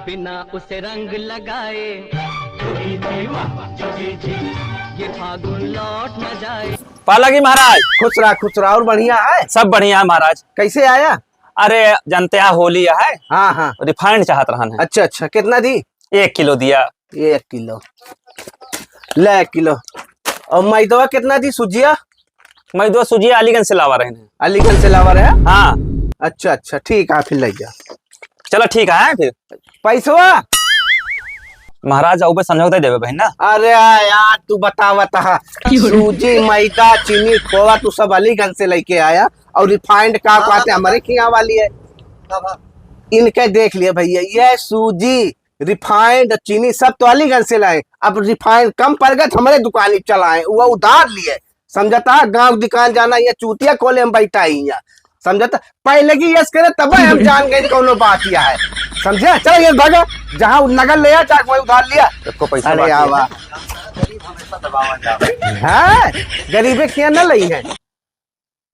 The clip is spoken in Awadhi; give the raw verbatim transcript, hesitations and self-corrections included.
बिना उसे रंग लगाए ये फागुन लौट न जाए। पालागी महाराज। खुश रहा, खुश रहा। और बढ़िया है? सब बढ़िया है महाराज। कैसे आया? अरे, जानते हैं होली है। हाँ, हाँ। Refined चाहत रहन है। अच्छा, अच्छा, कितना दी? एक किलो दिया। एक किलो। ले एक किलो। और मैदवा कितना दी सुजिया? मैदवा सुजिया अलीगंज से लावा रहे हैं। अलीगंज से लावा रहे? हाँ। अच्छा, अच्छा, ठीक है, फिर ले जा। चलो ठीक है, फिर। पैसवा? महाराज, अउबे समझौता देबे बहिन ना। अरे यार, तू बतावत हा, सूजी, मैदा, चीनी, खोवा, तू सब अलीगंज से लेके आया और refined का बात है, हमारे खिया वाली है। इनके देख लिया भैया, ये सूजी, refined, चीनी सब तो अलीगंज से लाए, अब refined कम पड़ गए तो हमारे दुकान ही चलाए, वो उधार लिए। समझता, गांव दुकान जाना, ये चूतिया खोले हम बैठा ही यहाँ। समझता, पहले की यस करे तब हम जान गए कौनो बात यह है। समझे? चलो ये भागा, जहाँ नगद ले आ, चाहे वही उधार लिया। इसको पैसा अरे बाकी है। आवा। हाँ, गरीबे किया न लई है।